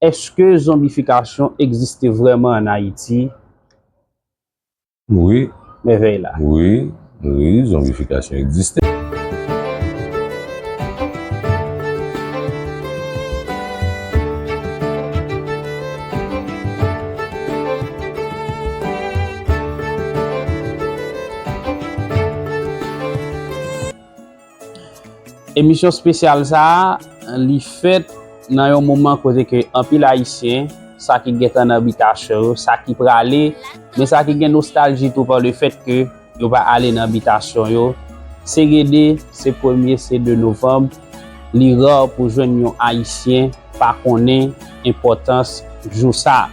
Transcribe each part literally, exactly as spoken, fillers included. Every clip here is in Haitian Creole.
Èske zonbifikasyon egziste vrèman ann Ayiti? Wi, Mèvèy la. Wi, wi, zonbifikasyon egziste. Emisyon espesyal sa a, li fèt nan yon moman kote ke anpil Ayisyen, sa ki gentan nan bitasyon yo, sa ki prale, men sa ki gen nostalji tou pa le fèt ke yo pa ale nan bitasyon yo. Se gede, se premye, se de novanm, li ra pou jwenn yon Ayisyen pa konnen enpòtans jou sa a.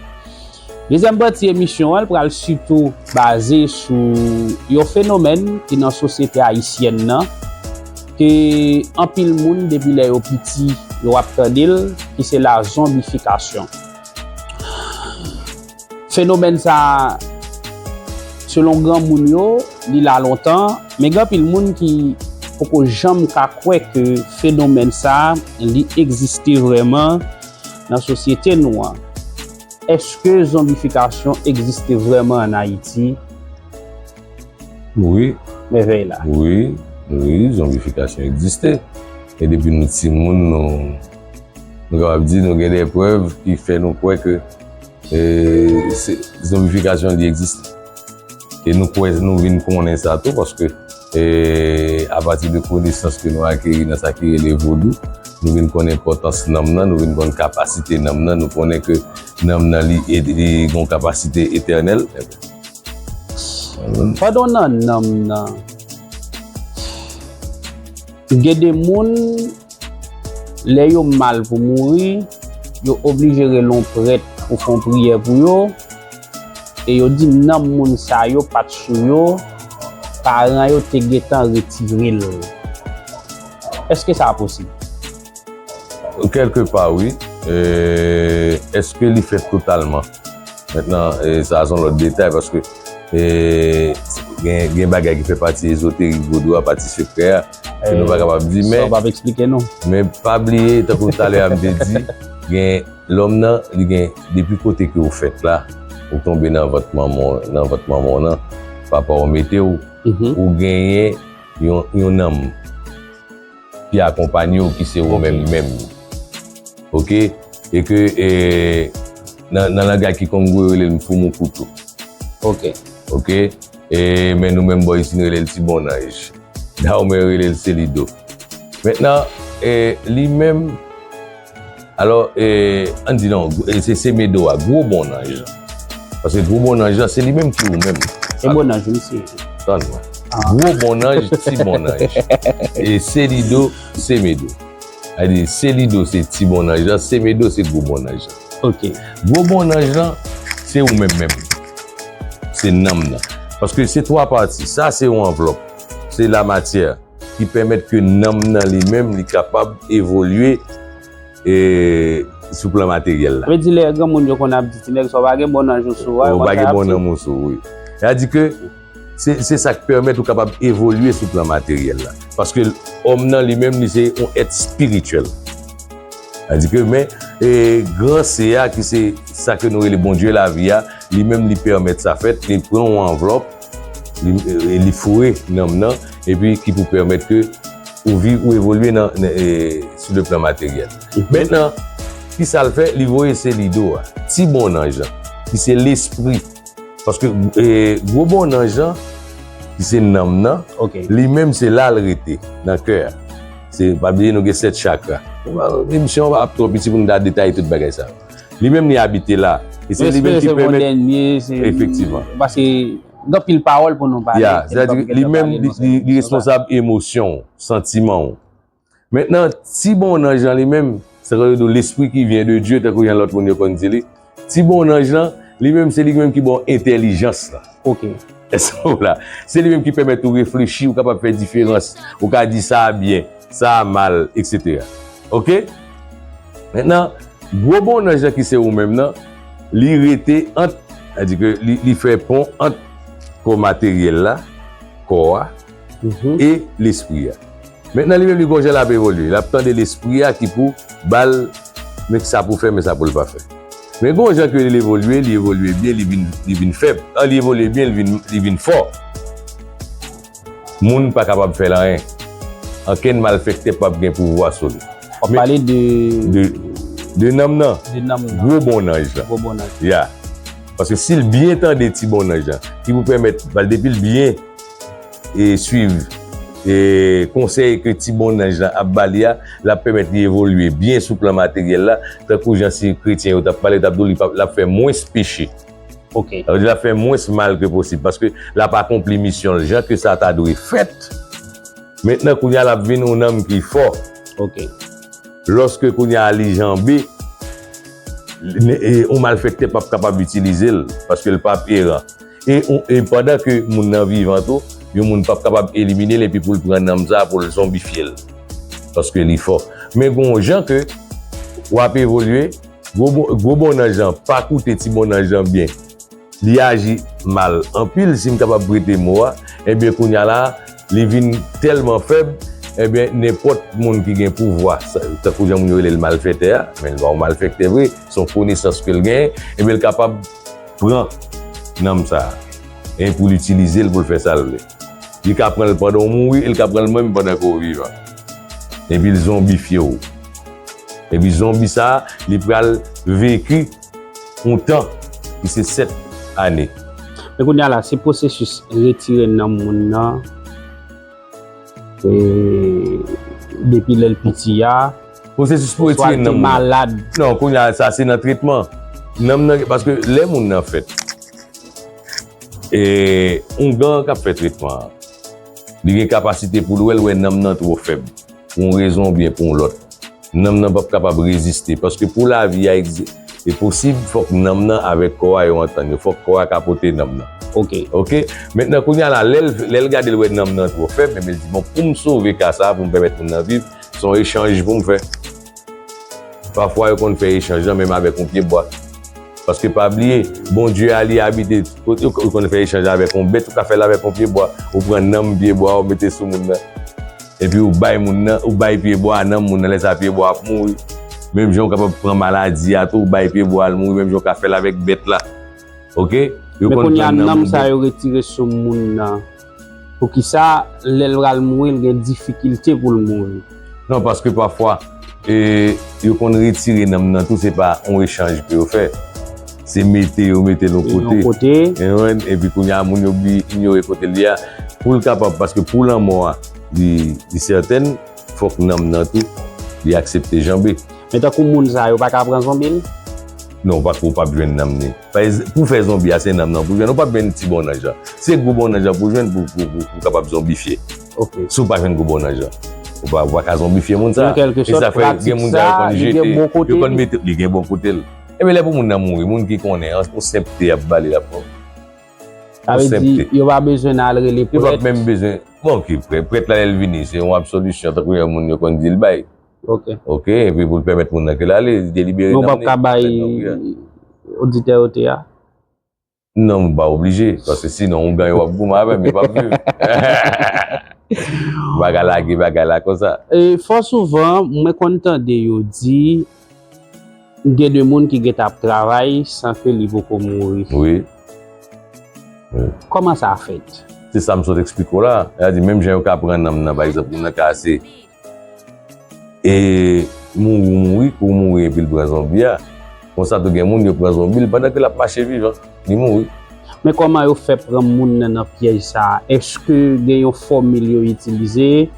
Dezyèm pati emisyon an, l pral sitou baze sou yon fenomèn ki nan sosyete ayisyèn nan, ke anpil moun depi lè yo piti, yo ap tande l, ki se la zonbifikasyon. Fenomèn sa, selon granmoun yo, li la lontan, men gen anpil moun ki poko janm ka kwè ke fenomèn sa, li egziste vrèman nan sosyete nou an. Èske zonbifikasyon egziste vrèman ann Ayiti? Wi, Mèvèy la. Wi, wi, zonbifikasyon egziste. E depi nou timoun, nou, nou kapab di nou gen de prèv ki fè nou kwè ke e, se, zonbifikasyon li egziste. E nou kwè, nou vin konnen sa tou, paske e, apati de konesans ke nou akeri nan sa ki rele vodou, nou vin konn enpòtans nanm nan, nou vin konn kapasite nanm nan, nou konnen ke nanm nan li, e, li gen yon kapasite etènèl. Pandan w nan nanm nan, gen de moun, lè yo mal pou mouri, yo oblije rele yon prèt pou fè yon priyè pou yo, e yo di nanm moun sa yo pa t sou yo, paran yo te gentan retire l. Èske sa posib? Kèlkepa, wi. E, èske li fèt totalman? Mentnan, e, sa a se yon lòt detay, paske e, gen, gen bagay ki fè pati ezoterik vodou a, pati sekrè a, ke nou pa kapab di, men, Sa w p ap eksplike nou. Men pa bliye, tankou talè a m te di, gen lòm nan, li gen, depi kote ke ou fèt la, ou tonbe nan vant manman, nan vant manman w nan, papa w mete w, Mhm. ou genyen yon, yon nanm ki akonpanye w, ki se ou Ok. menm menm. Ok? E ke e, nan, nan langaj ki Kongo yo rele l mfumu kutu. Ok. Ok? E, men nou menm bò isi nou rele l ti bonnanj. Dawmen yo rele l selido. Mentnan, e, li menm, alò, e, ann di non, e, se, se medo a, gwo bonnanj. Paske gwo bonnanj la, se li menm ki ou menm. E bonnanj, misye. Tann mwen. Gwo bonnanj, ti bonnanj. E selido, se medo. A di, selido se ti bonnanj la, semedo se gwo bonnanj la. Ok. Gwo bonnanj lan, se ou menm menm. Se nanm nan. Paske se twa pati. Sa se yon anvlòp. Se lamatyè ki pèmèt ke nanm nan li menm li kapab evolye e, sou plan materyèl la. Vle di lè granmoun yo konn ap di ti nèg sa w pa gen bonnanj ou sou a, Ou pa gen bonnanm ou sou, wi. Sa di ke se, se sa k pèmèt ou kapab evolye sou plan materyèl la. Paske òm nan li menm, li se yon èt espirityèl. Sa di ke, men, e, gran se a ki se sa ke nou rele Bondye lavi a, li menm li pèmèt sa fèt, li pran yon anvlòp, li, e, li foure nanm nan, epi ki pou pèmèt ke ou viv, ou evolye nan, nan, e, sou le plan materyèl. Mentnan, ki sa l fè? Li voye selido a, ti bonnanj lan, ki se lespri. Paske e, gwo bonnanj lan, ki se nanm nan, Ok. Li menm se la l rete, nan kè a. Se, pa bliye nou gen sèt chakra. Emisyon an ap twò piti pou nou ta detaye tout bagay sa yo. Li menm li abite la. E se li menm ki pèmèt. Dènye, se, Efektivman. Paske gen anpil pawòl pou nou pale. Ya, sètadi li menm li, li, li responsab emosyon w, santiman w. Mentnan, ti bonnanj lan li menm, se sa yo rele lesprit qui vient de Dieu, tankou jan lòt moun yo konn di li. Ti bonnanj lan, li menm se li menm ki ba w entèlijans lan. Ok. Èske w la? Se li menm ki pèmèt ou reflechi, ou kapab fè diferans. Ou ka di sa a byen, sa a mal, etsetera. Ok? Mentnan, gwo bonnanj lan ki se ou menm nan, li rete ant, sètadi ke li, li fè pon ant kò materyèl la, kò a, e lespri a. Mentnan, li menm, li gon jan l ap evolye. L ap tande lespri a ki pou ba l men sa pou fè, men sa pou l pa fè. Men gen yon jan ke li evolye, li evolye byen, li vin, li vin fèb. An, li evolye byen, li vin, li vin fò. Moun pa kapab fè l anyen. Ankenn malfektè p ap gen pouvwa sou li. W ap pale de, de, de nanm nan. De nanm nan. Gwo bon nanj lan. Gwo bon nanj. Ya. Paske si l byen tande ti bon nanj lan, ki pou pèmèt, depi l byen e swiv e konsèy ke ti bon nanj lan ap ba li a, l ap pèmèt li evolye byen sou plan materyèl la, tankou jan si kretyen yo t ap pale, yo t ap di w li p ap, l ap fè mwens peche. Ok. Sa vle di l ap fè mwens mal ke posib, paske l ap akonpli misyon l jan ke sa ta dwe fèt. Mentnan, kounye a, l ap vin yon nanm ki fò. Ok. Lòske kounye a li janbe, yon malfektè p ap kapab itilize l, paske l p ap eran. E, e pandan ke moun nan vivan tou, yon moun p ap kapab elimine l epi pou l pran nanm sa a pou l zonbifye l. Paske li fò. Men gen yon jan ke w ap evolye, gwo, bon- gwo bon nanj lan pa koute ti bon nanj lan byen. Li aji mal anpil, si m kapab prete mo a, ebyen kounye a la, li vin tèlman fèb, ebyen nenpòt moun ki gen pouvwa, sa- tankou jan moun yo rele l malfèktè a, men l pa yon malfèktè vre, se yon konesans ke l genyen, ebyen l kapab pran nanm sa a. E pou l itilize l pou l fè sa l vle. Li ka pran l pandan w mouri, e l ka pran l menm pandan ke w vivan. Epi l zonbifye w. Epi zonbi sa a, li pral veki yon tan ki se sèt ane. Men kounye a la, se pwosesis retire nanm moun nan, e, depi lè l piti a, Pwosesis pou oswa retire l te nanm moun nan. Malad. Non, kounye a, sa se nan tretman. Nanm nan, paske lè moun nan fèt, e, ougan k ap fè tretman an, li gen kapasite pou l wè, l wè nanm nan twò fèb, pou yon rezon oubyen pou yon lòt. Nanm nan p ap kapab reziste, paske pou lavi a egzi- e posib, fòk nanm nan avèk kò a yo antann yo, fòk kò a ka pote nanm nan. Ok. Ok? Mentnan, kounye a la, lè l, lè l gade l wè nanm nan twò fèb, ebyen l di, bon, pou m sove ka sa a, pou m pèmèt moun nan viv, se yon echanj pou m fè. Pafwa, yo konn fè echanj lan menm avèk yon pye bwa. Paske pa bliye, Bondye a, li abite, yo, yo konn fè echanj avèk yon bèt, ou ka fè l avèk yon pye bwa. Ou pran nanm pye bwa, ou mete sou moun nan. Epi ou bay moun nan, ou bay pye bwa a nanm moun nan, lè sa a pye bwa a ap mouri. Menm jan ou kapab pran maladi a tou, ou bay pye bwa a l mouri, menm jan ou ka fè l avèk bèt la. Ok? Yo Men konn kounye a, pran nanm nanm sa yo retire sou moun nan. Poukisa, lè l pral mouri, l gen difikilte pou l mouri? Non, paske pafwa, e, yo konn retire nanm nan tou, se pa yon echanj ke yo fè. Se mete, yo mete l yon kote. Yon kote. Ou konprann? Epi kounye a, moun yo bi- inyore kote l ye a. Pou l kapab, paske pou lanmò a, li, li sètèn, fòk nanm nan tou, li aksepte janbe. Men tankou moun sa yo pa ka pran zonbi l? Non, ou pa, ou p ap jwenn nanm ni. Pa egz- pou fè zonbi a, se nanm nan pou jwenn. Ou p ap jwenn ti bon nanj lan. Se gwo bon nanj lan pou jwenn pou, pou, pou, pou kapab zonbifye. Ok. Si w pa jwenn gwo bon nanj lan, ou pa, ou pa ka zonbifye moun sa. An kèlke sòt, pratik sa, li gen bon kote li. Yo konn mete, li gen bon kote l. Ebyen, lè pou moun nan mouri, moun ki konnen, an, yon senp te y ap ba li, l ap pran. Sa vle di, yo pa bezwen al rele prèt. Yo p ap menm bezwen. Bon, ki prèt, prèt la, lè l vini, se yon absolisyon, tankou yon moun yo konn di l bay. Ok. Ok, epi pou l pèmèt moun nan ke l ale, li delibere nanm li. Men w p ap ka bay oditè yo te a? Non, m pa oblije, paske sinon, ougan yo ap goumen avè m, yo p ap viv. Bagay la, gen bagay la konsa. E, fò souvan, mwen konn tande yo di, gen de moun ki gentan ap travay san ke li poko mouri. Wi. Wi. Kòman sa fèt? Se sa m sot eksplike w la. Sa di, menm jan yo ka pran nanm nan, pa egzanp, moun nan ka se, e, mouri, ou mouri, kou w mouri epi l pran zonbi a. Konsa tou gen moun yo pran zonbi l pandan ke l ap mache vivan. Li mouri. Men kòman yo fè pran moun nan nan pyèj sa a? Èske gen yon fòmil yo itilize?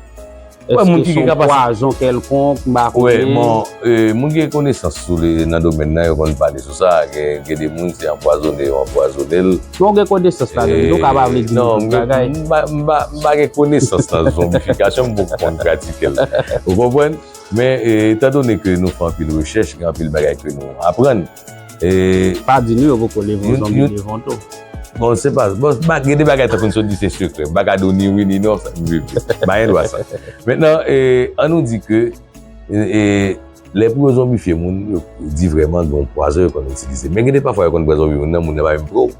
Èske se yon pwazon kèlkonk, m pa konnen. Bon, e, moun ki gen konesans sou le, nan domèn nan, yo konn pale sou sa. Gen, gen de moun, se anpwazonnen yo anpwazonnen l. Men w gen konesans ladan l, donk sa pa vle di tout bagay. Non, m pa, m pa, m pa gen konesans nan zonbifikasyon, m poko konn pratike l. Ou konprann? Men, e, etandone ke nou fè anpil rechèch, gen anpil bagay ke nou aprann. E, pa di nou yo poko leve yon zonbi devan w tou. Bon, se pa, bon, gen de bagay tankou n sot di se sekrè. M pa ka di w ni wi ni non, sa m viv. M pa gen dwa sa. Mentnan, e, an nou di ke, e, e, lè pou yo zonbifye moun, yo di vrèman gen yon pwazon yo konn itilize. Men gen de pafwa yo konn pran zonbi moun nan, moun nan pa menm pre w.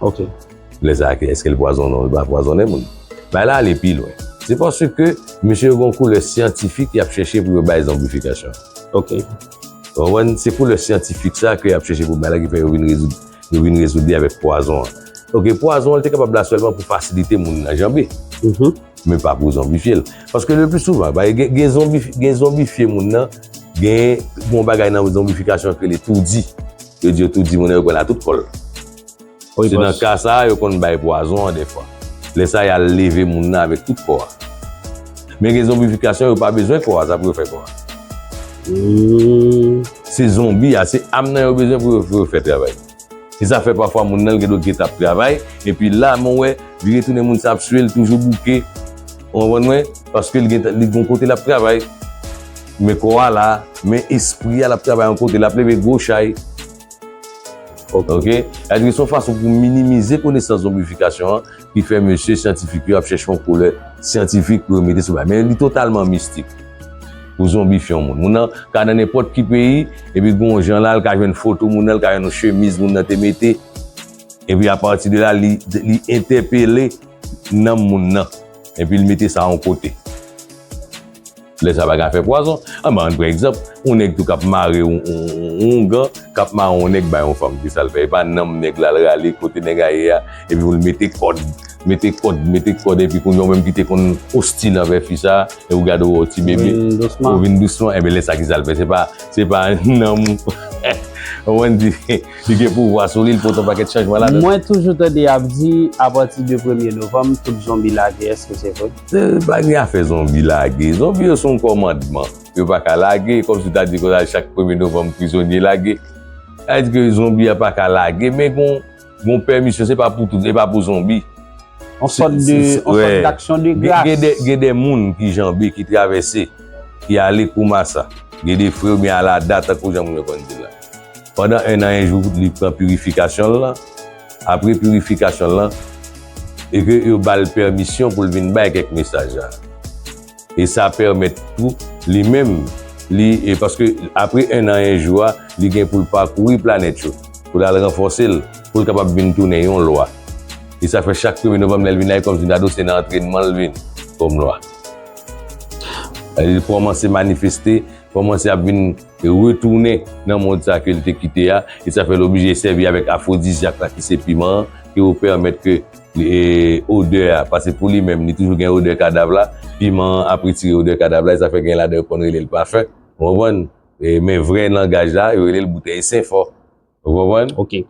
Ok. Lè sa a, èske l pwazonnen w? L pa pwazonnen moun. Bagay la ale pi lwen. Se paske mesye yo gen yon koulè syantifik y ap chèche pou yo bay zonbifikasyon. Ok. Ou konprann? Se koulè syantifik sa ke y ap chèche pou bay la ki fè yo vin rezoud, yo vin rezoud li avèk pwazon an. Ok, pwazon an, li te kapab la sèlman pou fasilite moun nan janbe. Men pa pou zonbifye l. Paske le pli souvan, ba, gen, gen zonbi, gen zonbifye moun nan, gen yon bagay nan zonbifikasyon ki rele toudi. Yo di yo toudi moun nan, yo pran l a tout kò l. Se nan ka sa a, yo konn bay pwazon an defwa. Lè sa a, y al leve moun nan avèk tout kò a. Men gen zonbifikasyon, yo pa bezwen kò a, sa pou yo fè kò a. Se zonbi a, se am nan yo bezwen pou yo, pou yo fè travay. Se sa fè pafwa moun nan, l gen dwa gentan ap travay, epi la, mwen wè, li retounen moun sa ap swiv l, toujou bouke. Ou konprann mwen? Paske li gen, li gon kote l ap travay. Men kò a la, men espri a l ap travay yon kote, l ap leve gwo chay. Ok? Sa vle di se yon fason pou minimize konesans zonbifikasyon an, ki fè mesye syantifik yo ap chèche yon koulè syantifik pou yo mete sou bagay. Men li totalman mistik pou zonbifye yon moun. Moun nan ka nan nenpòt ki peyi, epi gon jan la, l ka jwenn foto moun nan, l ka jwenn yon chemiz moun nan te mete, epi apati de la, li, li entèpele nanm moun nan, epi l mete sa yon kote. Lè sa pa ka fè pwazon. Anben, ann pran egzanp, yon nèg tou k ap mare yon, yon, yon, yon oungan, k ap mare yon nèg bay yon fanm, ki sa l fè? E pa nanm nèg la l rale, kote nèg a ye a, epi pou l mete kòd, mete kòd, mete kòd, epi kounye a ou menm ki te konn ostil anvè fi sa, e ou gade ou wè yon ti bebe, ou vin dousman. Enben, lè sa ki sa l fè? Se pa, se pa nanm ou konprann di, li gen pouvwa sou li, l pote yon pakèt chanjman ladan. Mwen toujou tande y ap di, apati de premye novanm, tout zonbi lage, èske se vre? Se pa gen afè zonbi lage. Zonbi yo se yon kòmandman. Yo pa ka lage, kòmsi w ta di konsa, chak premye novanm, prizonye lage. Sa vle di ke zonbi a pa ka lage, men gon, gon pèmisyon, se pa pou tout, se pa pou zonbi. Yon sòt de, yon sòt d'aksyon de gras. Gen, gen de, gen de moun ki janbe, ki travèse, ki ale kou masa. Gen de fre oubyen alada, tankou jan moun yo konn di l la. Pandan en an, en jou, li pran pirifikasyon l lan. Apre pirifikasyon l lan, e ke yo ba l pèmisyon pou l vin bay kèk mesaj la. E sa pèmèt tou li menm, li, e paske apre en an, en jou a, li gen pou l pakouri planèt yo, pou l al ranfòse l, pou l kapab vin tounen yon lwa. E sa fè chak premye novanm, lè l vin la, e kòmsi Dado se nan antrènman l vin kòm lwa. Li kòmanse manifeste, kòmanse ap vin retounen nan mond sa ke l te kite a, e sa fè l oblije sèvi avèk afwodizyak la ki se piman an, ki pou pèmèt ke, e, odè a, paske pou li menm, li toujou gen odè kadav la, piman an ap retire odè kadav la, e sa fè gen ladan yo konn rele l pafen, ou konprann? E, men vrè langaj la, yo rele l boutèy senfò, ou konprann? Ok.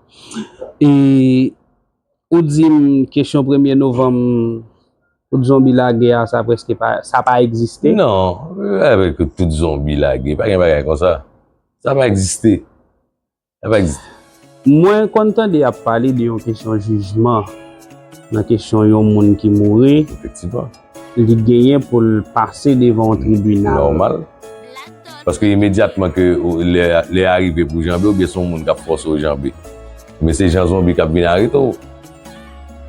E, ou di m kesyon premye novanm, tout zonbi lage a, sa prèske pa, sa pa egziste? Non, avèk tout zonbi lage, pa gen bagay konsa. Sa pa egziste. Sa pa egziste. Mwen konn tande y ap pale de yon kesyon jijman, nan kesyon yon moun ki mouri. Efektivman. Li genyen pou l pase devan yon tribinal. Nòmal. Paske imedyatman ke ou, lè, lè a rive pou w janbe, oubyen se yon moun k ap fòse w janbe. Men se jan zonbi k ap vin arete w.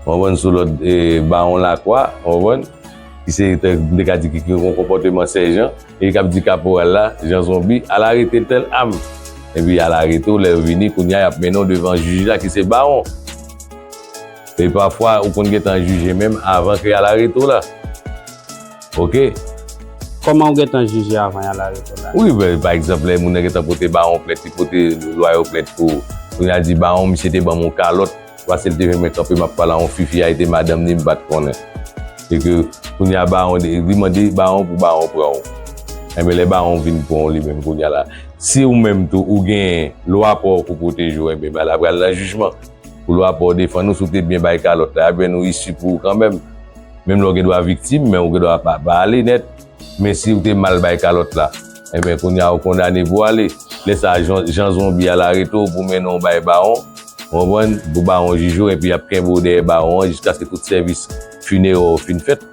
Ou konprann, sou lòd, e, bawon Lakwa, ou konprann, ki se, te, m te ka di ki, ki gen yon konpòteman sèjan, e k ap di kaporal la, jan zonbi, al arete tèl am. Epi al arete w, lè yo vini, kounye a, y ap mennen w devan jij la, ki se bawon. E pafwa, ou konn gentan jije menm avan ke y al arete w la. Ok? Kòman ou gentan jije avan y al arete w la? Wi, ben, pa egzanp, lè moun nan gentan pote bawon plent, li pote lwa yo plent pou, pou y al di bawon, misye te ban m yon kalòt, paske l te renmen kanpe, m ap pale a yon fi, fi a rete madanm li, m pa t konnen. E ke, kounye a, bawon, li mande bawon pou bawon pran w. Enben, lè bawon vin pran w li menm, kounye a la, si ou menm tou, ou gen lwa pa w pou pwoteje w, enben, bagay la pral nan jijman. Pou lwa pa w defann ou, si w te byen bay kalòt la, y ap jwenn yon isi pou ou kanmenm. Menm lè w gen dwa viktim, men ou gen dwa pa, pa ale nèt. Men si w te mal bay kalòt la, enben, kounye a, ou kondane pou ale. Lè sa a, jan, jan zonbi a arete w pou mennen w bay bawon, ou konprann, pou bawon jije w, epi y ap kenbe w dèyè bawon an jiskaske tout sèvis finerè w fin fèt.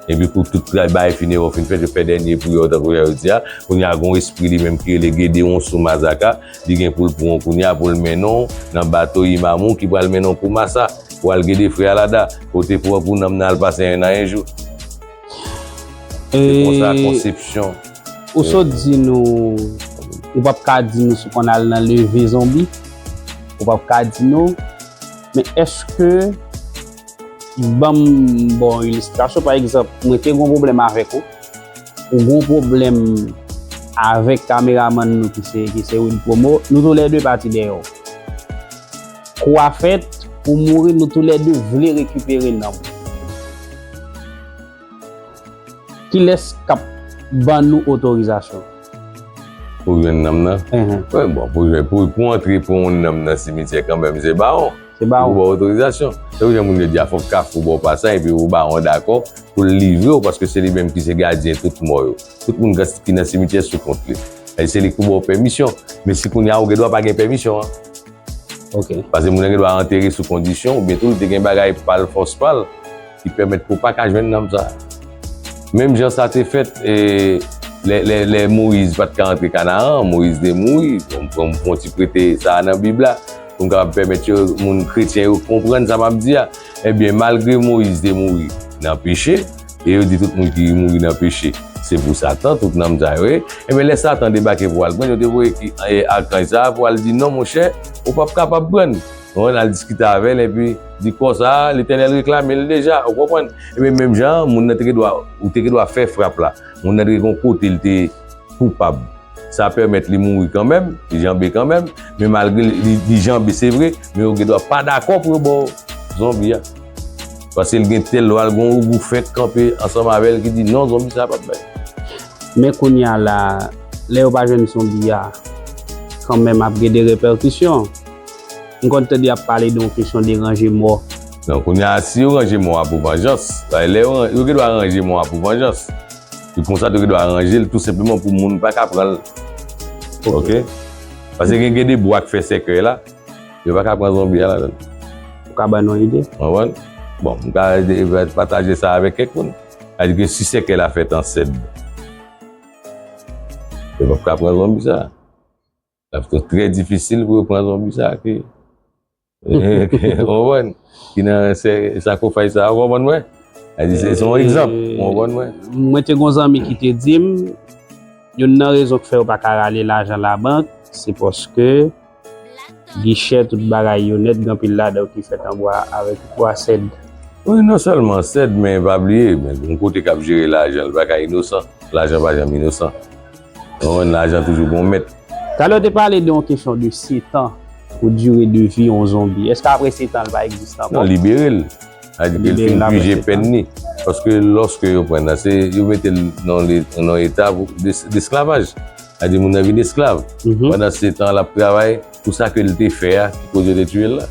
Epi kou tout bagay finerè w fin fèt, yo fè dènye priyè w, tankou jan yo di a. Kounye a, gon espri li menm ki rele Gedewonso Mazaka, li gen pou l pran w kounye a, pou l mennen w nan bato Imam ou ki pral mennen w kou masa, pou al gede frè Alada, kote pou, pou nanm nan al pase en an, en jou. Se konsa, konsepsyon. Ou sot di nou, ou p ap ka di nou si w konn al nan leve zonbi, ou p ap ka di nou, men èske, ban m ba w yon ilistrasyon, pa egzanp, mwen te gon pwoblèm avèk ou, ou gon pwoblèm avèk kameramann nou ki se, ki se Will Promo, nou toulède pati dèyè w. Kou a fèt, ou mouri, nou toulède vle rekipere nanm ou. Kilès k ap ban nou otorizasyon? Pou jwenn nanm nan? Wi, bon, pou jwenn, pou, pou antre pou yon nanm nan simityè kanmenm, se bawon. Se bawon. Pou ba w otorizasyon. Se pou jan moun yo di a, fòk Kafou ba w pasaj, epi ou bawon dakò pou l livre w, paske se li menm ki se gadyen tout mò yo. Tout moun ki nan simityè sou kont li. Se li ki pou ba w pèmisyon. Men si kounye a ou gen dwa pa gen pèmisyon an. Ok. Paske moun nan gen dwa antere sou kondisyon, oubyen tou li te gen bagay pa l, fòs pa l, ki pèmèt pou w pa ka jwenn nanm sa. Menm jan sa te fèt, e, lè, lè, lè Moyiz pa t ka antre Kanaran, Moyiz te mouri, bon, bon, bon ti prete sa a nan Bib la, pou m kapab pèmèt yo, moun kretyen yo konprann sa m ap di a. Ebyen, malgre Moyiz te mouri nan peche, e yo di tout moun ki mouri nan peche, se pou Satan, tout nanm sa yo ye. Ebyen, lè Satan debake pou al pran l, yo te voye ki, e, akanj sa a pou al di, non, monchè, ou p ap kapab pran l. Ou konprann, al diskite avè l, epi di, kò sa a, Letènèl reklame l deja, ou konprann? Ebyen, menm jan an, moun nan te gen dwa, ou te gen dwa fè frap la. Moun nan te gen yon kote l te koupab. Sa pèmèt li mouri kanmenm, li janbe kanmenm, men malgre li, li janbe, se vre, men yo gen dwa pa dakò pou yo ba w zonbi a. Paske l gen tèl lwa, l gen yon ougou fenk kanpe ansanm avè l ki di, non, zonbi sa a p ap bay. Men kounye a la, lè yo pa jwenn zonbi a, kanmenm ap gen de repèkisyon. M konn tande y ap pale de yon kesyon de ranje mò. Non, kounye a, si yo ranje mò a pou vanjans, sa vle di, lè yo, yo gen dwa ranje mò a pou vanjans. Se konsa yo gen dwa ranje l tou senpleman pou moun pa ka pran l. Ok? Paske gen, gen de bwa k fè sèkèy la, yo pa ka pran zonbi a ladan l. Ou ka ban nou ide? Ou konprann? Bon, m ka pataje sa avèk kèk moun. Sa vle di ke si sèkèy la fèt an sèd, yo p ap ka pran zonbi sa. L ap trè difisil pou yo pran zonbi sa ki, ki, ou konprann? Ki nan sè-, sakofaj sa, ou konprann mwen? Sa di, se, se yon egzanp, ou konprann mwen? Mwen te gon zanmi ki te di m, youn nan rezon ki fè yo pa ka rale lajan labank, se paske gichè, tout bagay yo nèt, gen anpil ladan yo ki fèt an bwa, avèk bwa sèd. Wi, non sèlman sèd, men pa bliye, men yon kote k ap jere lajan, li pa ka inosan. Lajan pa janm inosan. Ou konprann, lajan toujou gon mèt. Talè w te pale de yon kesyon de setan pou dire de vi yon zonbi. Èske apre setan, l pa egziste ankò? Non, libere l. Sa vle di ke l fin pije pèn li. Paske lòske yo pran nan, se, yo mete l nan le-, nan yon eta pou, de, desklavaj. Sa vle di moun nan vin esklav. Pandan setan, l ap travay pou sa ke l te fè a, ki koz yo te tiye l la.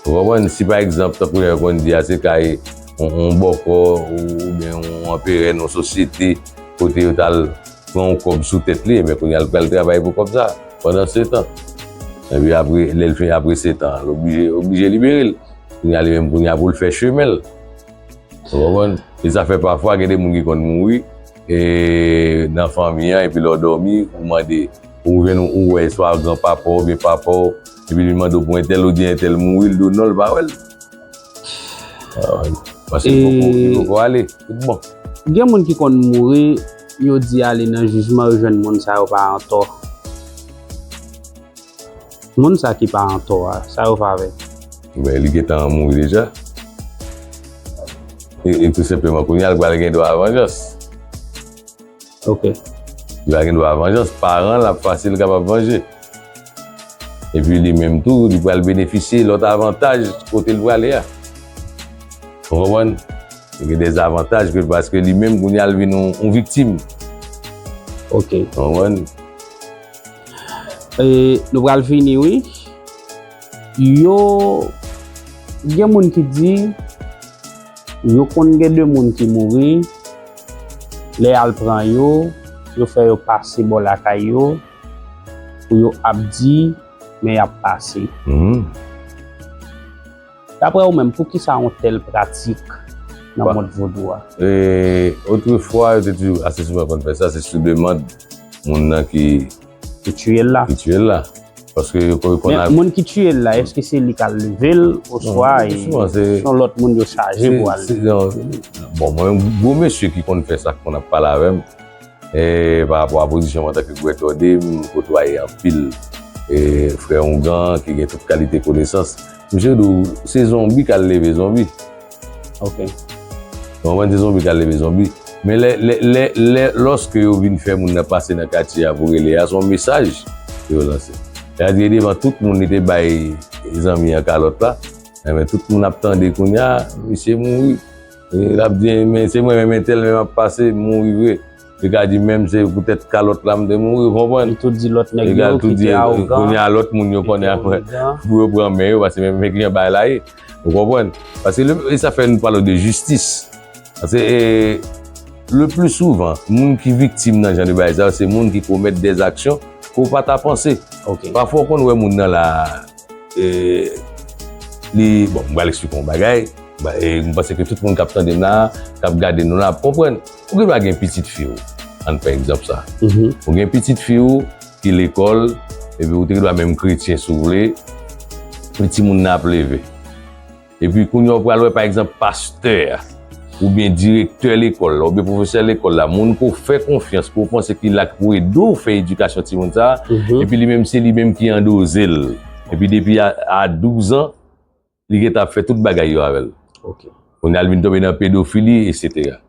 Ou konprann? Si pa egzanp, tankou jan yo konn di a, se kay yon, yon bòkò oubyen yon anperè nan yon sosyete, kote yo t al pran yon kòb sou tèt li, ebyen kounye a l pral travay pou kòb sa, pandan setan. Epi apre, lè l fin, apre setan, l oblije, oblije libere l. Kounye a li menm, kounye a pou l fè chemen l. Ou konprann? E sa fè pafwa gen de moun ki konn mouri, e, nan fanmi an, epi lè w dòmi, ou mande, ou jwenn, ou wè swa granpapa w oubyen papa w, epi li mande w pou entèl, ou di entèl mouri, l di w non, l pa wè l. Ah, paske li poko, li poko ale, tout bon. Gen moun ki konn mouri, yo di ale nan jijman, yo jwenn moun sa yo pa antò. Moun sa ki pa antò a, sa yo fè avè l? Ben, li gentan mouri deja. E, e tou senpleman, kounye a, l pral gen dwa a vanjans. Ok. Li pral gen dwa a vanjans. Paran l ap fasil kapab vanje. Epi li menm tou, li pral benefisye lòt avantaj kote l prale a. Ou konprann? Li gen de zavantaj ke paske li menm, kounye a, l vin yon, yon viktim. Ok. Ou konprann? E, nou pral fini, wi. Yo, gen moun ki di, yo konn gen de moun ki mouri, lè y al pran yo, yo fè yo pase bò lakay yo, pou yo ap di, men y ap pase. Daprè ou menm, poukisa yon tèl pratik nan mond vodou a? E, otrefwa, yo te toujou ase souvan konn fè sa, se sou demann moun nan ki, ki tiye l la. Ki tiye l la. Paske yo konn, yo konn... Men moun ki tiye l la, èske se li k al leve l, oswa se yon lòt moun yo chaje pou al leve l? Bon, mwen, gwo mesye ki konn fè sa, ki konn ap pale avè m, e, pa rapò a pozisyon m antanke Gwètòde, m kotwaye anpil, e, frè oungan ki gen tout kalite konesans. Misye di w, se zonbi k al leve zonbi. Ok. Ou konprann, se zonbi k al leve zonbi. Men lè, lè, lè, lè, lòske yo vin fè moun nan pase nan katye a pou rele a, se yon mesaj ke yo lanse. Sa di devan tout moun li te bay zanmi an kalòt la. Enben, tout moun ap tande kounye a, misye mouri. E, l ap di, men se mwen menm entèl menm ap pase, m mouri vre. Li ka di menm se poutèt kalòt la m te mouri, ou konprann? Li tou di lòt nèg yo ki te awogan. Kounye a lòt moun yo konnen apre pou yo pran men yo, paske menm, men ki jan bagay la ye. Ou konprann? Paske le, e sa fè nou pale de jistis. Paske, e, le pli souvan, moun ki viktim nan jan de bagay sa yo, se moun ki komèt dèzaksyon ke w pa ta panse. Pafwa, w konn wè moun nan la, e, li, bon, m pral eksplike yon bagay, ba, e, m panse ke tout moun k ap tande m la, k ap gade nou la, ap konprann. Ou gen dwa gen pitit fi w, ann pran egzanp sa. Ou gen pitit fi w ki lekòl, epi ou te gen dwa menm kretyen si w vle, epi timoun nan ap leve. Epi kounye a w pral wè, pa egzanp, pastè a, oubyen direktè lekòl la, oubyen pwofesè lekòl la, moun ke w fè konfyans, ke w panse ki la k pou ede w fè edikasyon timoun sa a, epi li menm, se li menm ki andoze l. Epi depi a, a douz an, li gentan ap fè tout bagay yo avè l. Kounye a, l vin tonbe nan pedofili, etsetera.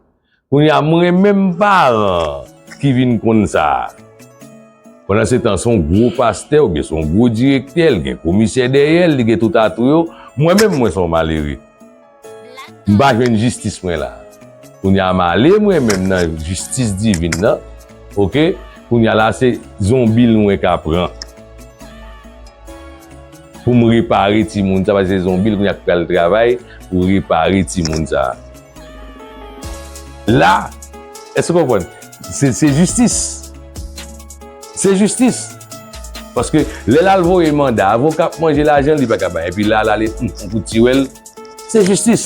Kounye a, mwen menm paran ki vin konn sa a. Pandansetan, se yon gwo pastè oubyen se yon gwo direktè, l gen komisè dèyè l, li gen tout atou yo. Mwen menm, mwen se yon malere. M pa jwenn jistis mwen la. Kounye a, m ale mwen menm nan jistis divin nan. Oke? Kounye a la, se zonbi l mwen ka pran. Pou m repare timoun sa, paske se zonbi l kounye a k pral travay pou repare timoun sa. La, èske w konprann? Se, se jistis. Se jistis. Paske lè l al voye manda, avoka ap manje lajan l, li pa ka bay. Epi la, l ale, hmm, yon kout tiwèl, se jistis.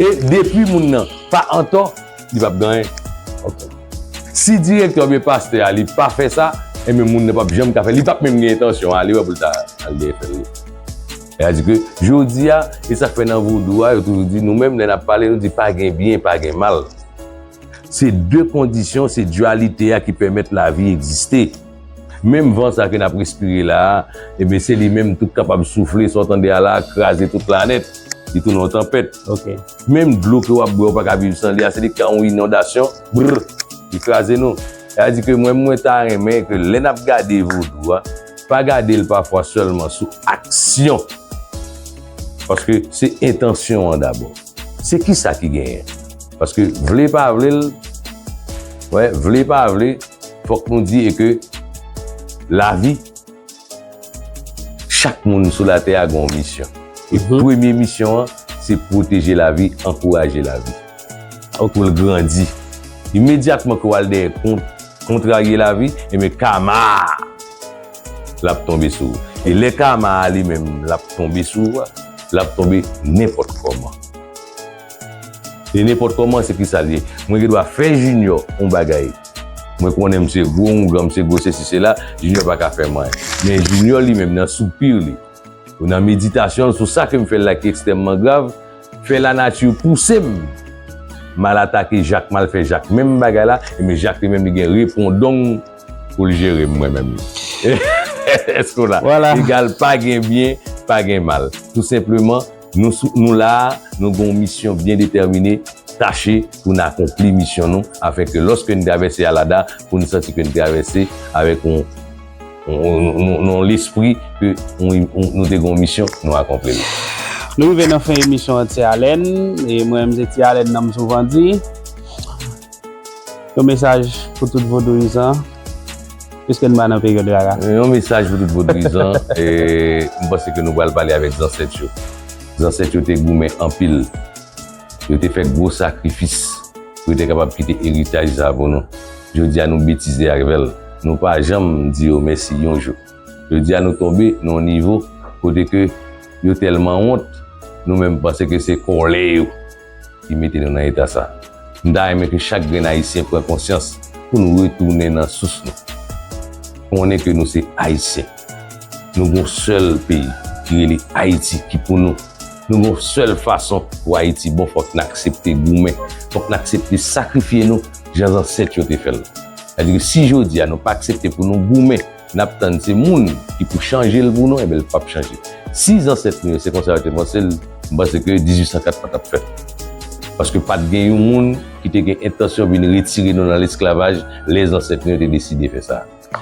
E depi moun nan pa antò, li p ap gen anyen. Si direktè oubyen pastè a, li pa fè sa, enben moun nan p ap janm ka fè. Li p ap menm gen entansyon ale wè pou l ta al dèyè fè l. Sètadi ke jodi a, e sa k fè nan vodou a, yo toujou di, nou menm, lè n ap pale, nou di pa gen byen, pa gen mal. Se de kondisyon, se diyalite a ki pèmèt lavi egziste. Menm van sa ke n ap respire la a, ebyen, se li menm tou k kapab soufle, sa w tande a la a, kraze tout planèt. Li tounen yon tanpèt. Menm dlo ke w ap bwè, ou pa ka viv san li a, se li k ka yon inondasyon, brr, li kraze nou. Sètadi ke mwen, mwen ta renmen ke lè n ap gade vodou a, pa gade l pafwa sèlman sou aksyon. Paske se entansyon an dabò. Se kisa ki genyen? Paske vle pa vle l, wè, vle pa vle, fòk nou di e ke lavi, chak moun sou latè a gen yon misyon. E premye misyon an, se pwoteje lavi, ankouraje lavi. Pou l grandi. Imedyatman ke w al dèyè kont, kontrarye lavi, ebyen, kama l ap tonbe sou ou. E lè kama a li menm, l ap tonbe sou ou a, l ap tonbe nenpòt kòman. E nenpòt kòman, se kisa l ye? Mwen gen dwa fè Junior yon bagay. Mwen konnen m se gwo oungan, m se gwo sesi, sela, Junior pa ka fè m anyen. Men Junior li menm, nan soupir li, ou nan meditasyon l sou sa ke m fè l la ki ekstrèmman grav, fè lanati pouse m m al atake Jak, m al fè Jak menm bagay la, ebyen Jak li menm li gen repondong pou l jere m mwen menm. Èske w la? Egal, pa gen byen, pa gen mal. Tou senpleman, nou sou, nou la a, nou gen yon misyon byen detèmine, tache pou n akonpli misyon nou, afenke lòske n travèse Alada, pou n santi ke n travèse avèk yon, yon, yon, yon, yon lespri ke yon, yon, nou te gen yon misyon, nou akonpli l. Nou rive nan fen emisyon an, Ti Alèn, e mwen menm se Ti Alèn nan m souvan di. Yon mesaj pou tout vodouyizan, piske n pa nan peryòd rara. Yon mesaj pou tout vodouyizan, e m panse ke nou pral pale avèk zansèt yo. Zansèt yo te goumen anpil. Yo te fè gwo sakrifis pou yo te kapab kite eritaj sa a pou nou. Jodi a, nou betize avè l. Nou pa janm di yo mèsi yon jou. Jodi a, nou tonbe nan yon nivo kote ke yo tèlman wont, nou menm panse ke se kòlè yo ki mete nou nan eta sa. M ta renmen ke chak grenn Ayisyen pran konsyans pou nou retounen nan sous nou. Konnen ke nou se Ayisyen. Nou gon sèl peyi ki rele Ayiti, ki pou nou. Nou gon sèl fason pou Ayiti bon, fòk n aksepte goumen. Fòk n aksepte sakrifye nou jan zansèt yo te fè l. Sètadi ke si jodi a nou pa aksepte pou nou goumen, n ap tann se moun ki pou chanje l pou nou, enben l p ap chanje. Si zansèt nou yo se konsa yo te panse l, m panse ke dizuit san kat pa t ap fèt. Paske pa t gen yon moun ki te gen entansyon vin retire nou nan lesklavaj lè zansèt nou yo te deside fè sa.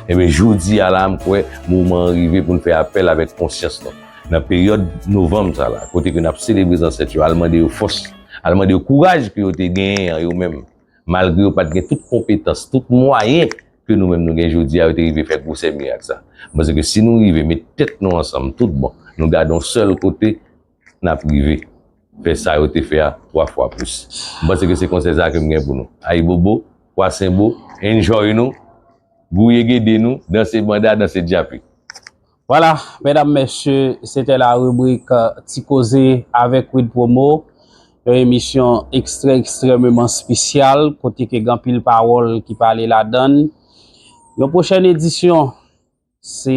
Ebyen, jodi a la, m kwè moman an rive pou n fè apèl avèk konsyans nou. Nan peryòd novanm sa la, kote ke n ap selebre zansèt yo, al mande yo fòs, al mande yo kouraj ke yo te genyen an yo menm, malgre yo pa t gen tout konpetans, tout mwayen ke nou menm nou gen jodi a, yo te rive fè gwosè mirak sa. M panse ke si nou rive met tèt nou ansanm tout bon, nou gade yon sèl kote, n ap rive fè sa yo te fè a twa fwa plis. M panse ke se konsèy sa ke m gen pou nou. Ayibobo, kwasenbo, enjoy nou, gouye gede nou, danse banda, danse djapi. Vwala, medam, mesye, se te la ribrik, euh, Ti Koze avèk Wid Promo, yon emisyon ekstrè, ekstrèmeman espesyal, kote ke gen anpil pawòl ki pale ladan l. Yon pwochèn edisyon, se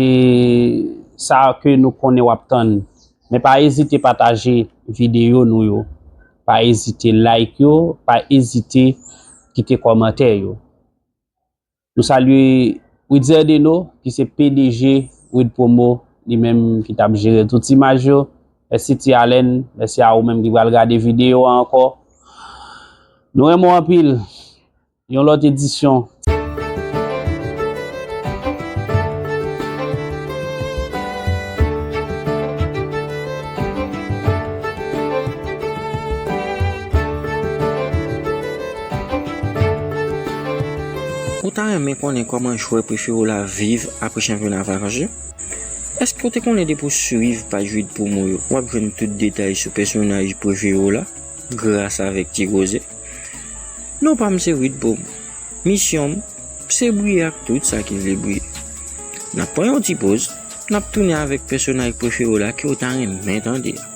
sa ke nou konnen w ap tann. Men pa ezite pataje videyo nou yo. Pa ezite like yo, pa ezite kite kòmantè yo. Nou salye Witzer Deno, ki se P D G Wid Promo, li menm ki t ap jere tout imaj yo. Mèsi Ti Allen, mèsi a ou menm ki pral gade videyo a ankò. Nou renmen w anpil. Yon lòt edisyon. Ou ta renmen konnen kòman jwè prefere w la viv apre chanpyona vakans yo? Èske w te konnen depi w swiv paj Wid Promo yo, w ap jwenn tout detay sou pèsonaj prefere w la, gras avèk Ti Koze? Non pa m se Wid Promo. Misyon m, se briye ak tout sa ki vle briye. N ap pran yon ti poz, n ap tounen avèk pèsonaj prefere w la ke w ta renmen tande a.